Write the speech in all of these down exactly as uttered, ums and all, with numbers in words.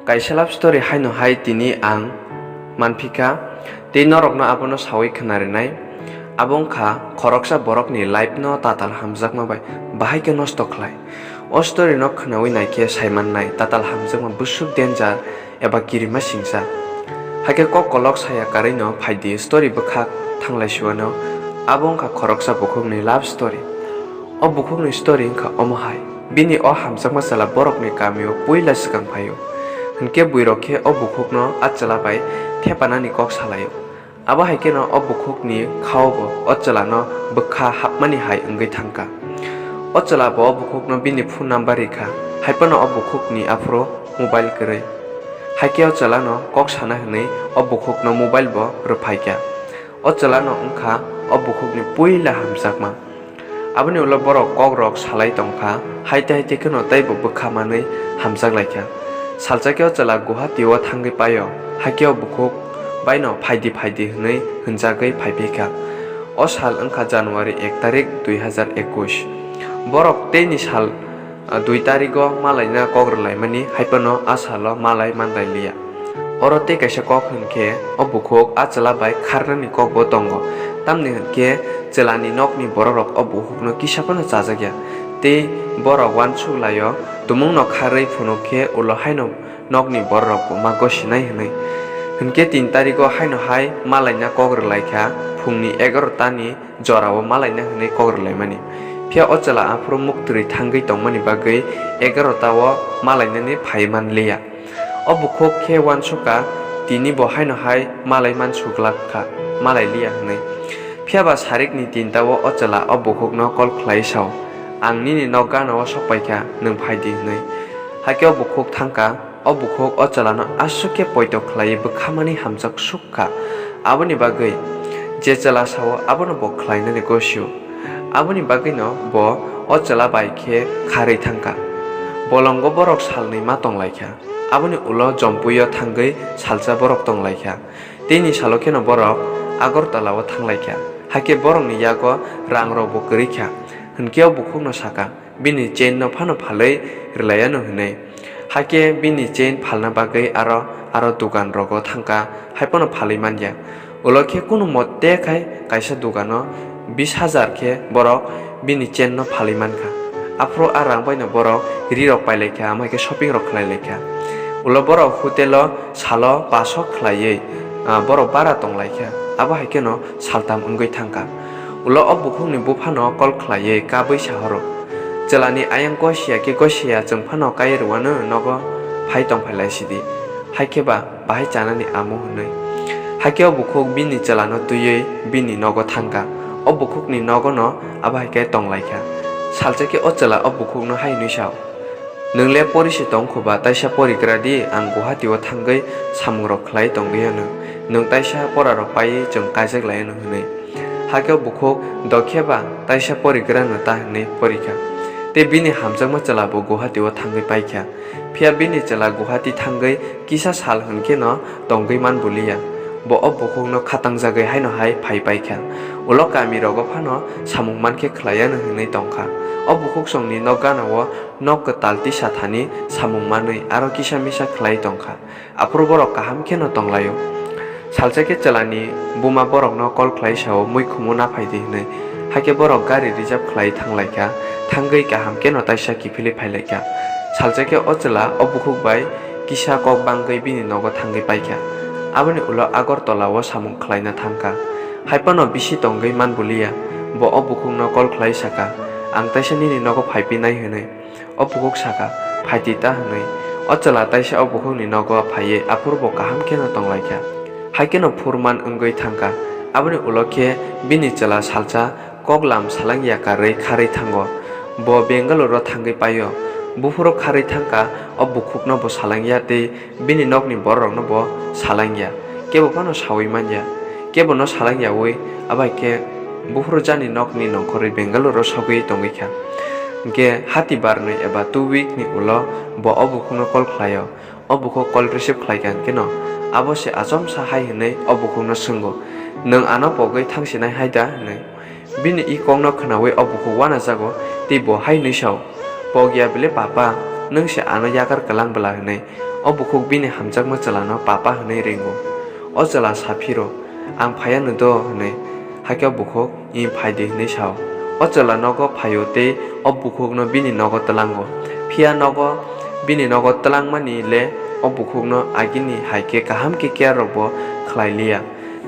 Kaisa love story haino hai tini ang manphikha, tei norokno abono sawi khwnarinai. Abo wngkha khoroksa borokni life no tatal hamjakma bai bahai khe nosto khlai. O story no khwnawi naikhe saimannai tatal hamjakma bwswk danger eba kirima singsa. Haikhe kok kolok saya karwino phaidi story bwkhak thanglai suano. Abo wngkha khoroksa bukhukni love story. O bukhukni story wngkha omo hai. Bini o hamjakma chwla borokni kamio puila swkang phaio. Hinkhe buirok khe o bukhukno a chwla bai thepanani kok salaio. Abo hai kheno o bukhukni khaobo o chwlano bwkha hapmani hai wngwi thangkha. O chwla bo o bukhukno bini phone number rikha, haiphano o bukhukni aphuru mobile kwrwi. Haikhe o chwlano kok sana hwnwi o bukhukno mobile bo rwphaikha. O chwlano wngkha o bukhukni puila hamjakma. Aboni ulo borok kokrok salai tongkha, haite haite kheno teibo bwkha manwi hamjak laikha. Salsa khe o chwla Guwahati o thangwi paio, hakhe o bukhuk baino phaidi phaidi hwnwi hwnjagwi phaiphikha. O sal wngkha January ek tarik dui hazar ekush. Borok teini sal, ah, dui tarigo malaina kok rwlaimani, haiphano a salo malai manlailiya. Oro tei kaisa kok hwn khe, o bukhuk a chwla bai kharnani kokbo tongo, tamni hwn khe chwlani nokni bororok o bukhukno kisa phano chajakya. Tei borok uansuk laio, tumungno kharwi phunuk khe ulo haino nokni bororokbo ma gosinai hwnwi. Hwn khe tin tarigo haino hai malaina kok rwlaikha, phungni egaroh tani jorao malaina hwnwi kok rwlaimani. Phiya o chwla aphuru muktwrwi thangwi tongmani bagwi egaroh ta o malainani phai manliya. O bukhuk khe uansukha, tini bo haino hai malai mansuglak kha, malai liya hwnwi. Phiya ba sarikni tinta o o chwla o bukhukno kol khlai sao, "Ang nini nok gana o sok pai kha, nwng phai di," hwnwi. Hakhe o bukhuk thang kha. O bukhuk o chwlano aswk khe poito khlaiwi bwkhamani hamjak suk kha. Aboni bagwi je chwla sao, abono bo khlainani gosio. Aboni bagwino bo o chwla bai khe kharwi thang kha. Bolongo borok salnwi ma tong lai kha. Aboni ulo Jompuio thangwi salsa borok tong lai kha. Teini salo kheno borok Agartala o thang lai kha. Hakhe borokni yago rang rok bo kwrwi kha. Hwnkhe o bukhukno sa kha, bini chain no phano phalwi rwlaiya no hwnwi. Hakhe bini chain phalna bagwi aro, aro dugan rogo thangkha, hai phano phalwi manya. Ulo khe kunu mote khai kaisa dugano bis hajar khe borok bini chain no phalwi mankha. Aphuru a rang baino borok ri rok pai lai kha, amai khe shopping rok khlai lai kha. Ulo borok hotel o salo paso khlaiwi, ah, borok bara tong lai kha. Abo hai kheno saltam wngwi thangkha. Ulo o bukhukni buphano kol khlaiwi kabwi sahoro, "Chwlani ayang gosia khe gosia, chwng phano kai rwano nogo phai tongphai lai sidi, hai khe ba bahai chanani amo," hwnwi. Hakhe o bukhuk bini chwlano twiwi bini nogo thangkha. O bukhukni nogono abo hai khe tong lai kha. Salsa khe o chwla o bukhukno hai hwnwi sao, "Nwng le pori se tong kho ba, taisa porigra di, ang Guwahati o thangwi samungrok khlai tongwi anw. Nwng taisa porarok paiwi chwng kaijak lai anw," hwnwi. Hakhe o bukhuk dokhe ba taisa porigra no ta hwnwi pori kha. Tei bini hamjakma chwla bo Guwahati o thangwi pai kha. Phiya bini chwla Guwahati thangwi kisa sal hwn khe no tongwi man buliya. Bo o bukhukno khatangjagwi haino hai phai pai kha. Ulo kami rogo phano samung man khe khlai anw hwnwi tong kha. O bukhuk songni nok gana o nok kwtal tisa thani samung manwi aro kisa misa khlai tong kha. Aphuru borok kaham kheno tong lai-o. Salsa khe chwlani buma borokno kol khlai sao, "Mui khumu na phai di," hwnwi. Hakhe borok gari reserve khlai thang lai kha, thangwi kaham kheno taisa kiphilwi phai lai kha. Salsa khe o chwla o bukhuk bai kisa kok bangwi bini nogo thangwi pai kha. Aboni ulo Agartala o samung khlaina thang kha. Hai phano bisi tongwi man buliya, bo o bukhukno kol khlai sa kha, "Ang taisa nini nogo phai phi nai," hwnwi. O bukhuk sa kha, "Phai di ta," hwnwi. O chwla taisa o bukhukni nogo phaiwi aphuru bo kaham kheno tong lai kha. Hai kheno phurman wngwi thang kha. Aboni ulo khe bini chwla salsa kok lam salang ya karwi kharwi thango. Bo Bangalore o thangwi paio. Buphuru kharwi thang kha, o bukhukno bo salang ya tei bini nokni bororokno bo salang ya, kebo phano saui man ya. Kebo no salang yaui, abo hai khe buphuru jani nokni nongkhorwi Bangalore o sogwi tongwi kha. Hinkhe hati barnwi eba two week ni ulo bo o bukhukno call khlaio. O bukhuk call receive khlai kha hinkhe no abo se achomsa hai hwnwi o bukhukno swngo, "Nwng ano pogwi thang sinai hai da?" hwnwi. Bini i kokno khwnaui o bukhuk uanajago tei bo hai hwnwi sao, "Pok ya bile papa, Nwng se ano yakar kwlang bwla," hwnwi o bukhuk bini hamjakma chwlano "Papa" hwnwi ringo. O chwla sa phiro, "Ang phai anw do," hwnwi. Hakhe o bukhuk, "I phai di," hwnwi sa-o. O chwla nogo phai-o tei o bukhukno bini nogo twlango. Phiya nogo bini nogo twlangmani le o bukhukno agini hai khe kaham khe care rokbo khlai liya.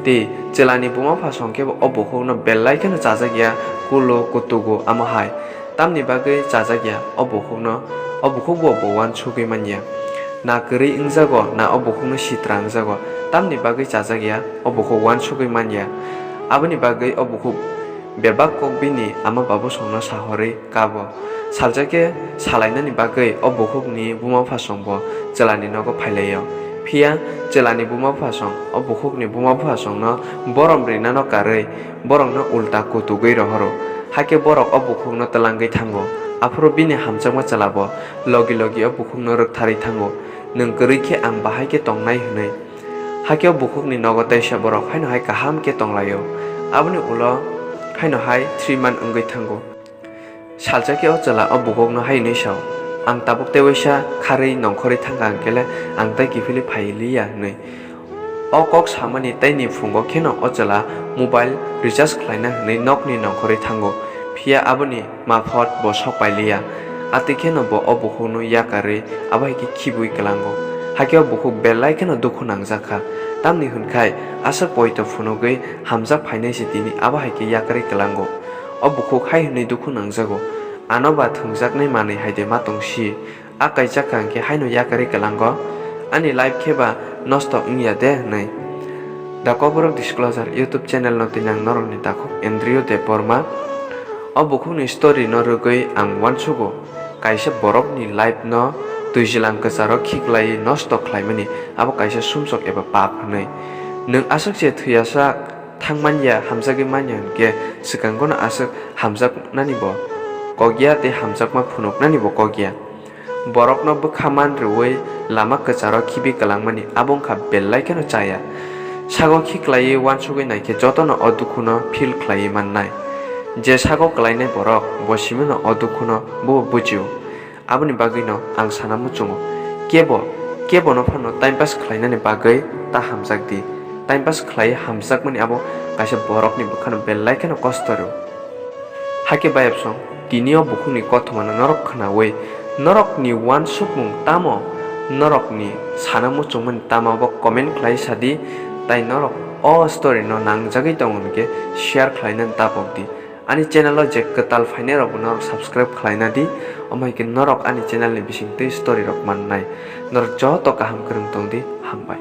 Tei chwlani buma phasong khe o bukhukno belai kheno chajak ya, kulo kutugo amo hai. Tamni bagwi chajak ya o bukhukno, o bukhuk bo bo uansugwi man ya. Na kwrwi wngjago, na o bukhukno sitra wngjago, tamni bagwi chajak ya o bukhuk uansugwi man ya. Aboni bagwi o bukhuk bebak kok bini ama babosongno sahorwi kabo. Salsa khe salainani bagwi o bukhukni buma buphasongbo chwlani nogo phailaio. Phiya chwlani buma buphasong o bukhukni buma buphasongno borom rinano karwi borokno ulta kutugwi rohoro. Hakhe borok o bukhukno twlangwi thango. Aphuru bini hamjakma chwlabo logi logi o bukhukno rwktharwi thango, "Nwng kwrwi khe ang bahai khe tongnai," hwnwi. Hakhe o bukhukni nogo teisa borok haino hai kaham khe tonglaio. Aboni ulo haino hai three month wngwi thango. Salsa khe o chwla o bukhukno hai hwnwi sa-o, "Ang tabuk tei waisa kharwi nongkhorwi thangkha hwnkhe le ang tei kiphilwi phai liya," hwnwi. O kok samani teini phungo kheno o chwla mobile recharge khlaina hwnwi nokni nongkhorwi thango. Phiya aboni maphot bo sok pai liya. Atwi kheno bo o bukhukno yakarwi abo hai khe khibwi kwlango. Hakhe o bukhuk belai kheno dukhu nangjak kha. Tamni hwn khai aswk poito phunugwi hamjak phainai se tini abo hai khe yakarwi kwlango. O bukhuk hai hwnwi dukhu nangjago, "Ano ba thwngjaknai manwi hai de ma tong si? A kaisa kaham khe haino yakarwi kwlango, ani life khe ba nosto wngya de," hwnwi. The Kokborok Disclosure YouTube channel no tini ang norokni takhuk Andrew Debbarma. O bukhukni story no rwgwi ang uansugo, kaisa borokni life no twijlang kwcharo khiklaiwi nosto khlaimani abo kaisa sumsok eba pap hwnwi. Nwng aswk se thwiyasak thang manya, hamjagwi manya hwnkhe swkangono aswk hamjaknani bo kok ya tei hamjakma phunuknani bo kok ya. Borokno bwkha man rwui lama kwcharo khibi kwlangmani abo wngkha belai kheno chaya. Sago khiklaiwi uansugwi naikhe jotono o dukhuno feel khlaiwi mannai. Je sago kwlainai borok bo simino o dukhuno bo bujio. Aboni bagwino ang sana muchungo, kebo, kebono phano time pass khlainani bagwi ta hamjak di. Time pass khlaiwi hamjakmani abo kaisa borokni bwkhano belai kheno kosto rw. Hakhe bayapsong, tini o bukhukni kothomano norok khnaui norokni uansukmung tamo, norokni sana muchungmani tamo bo comment khlai sa di, tai norok o story no nangjagwi tongo hwnkhe share khlainani ta pok di. Ani channel o je kwtal phainai rok bo norok subscribe khlaina di, omo hai khe norok ani channel ni bising twi story rok mannai. Norok joto kaham kwrwng tong di, hambai.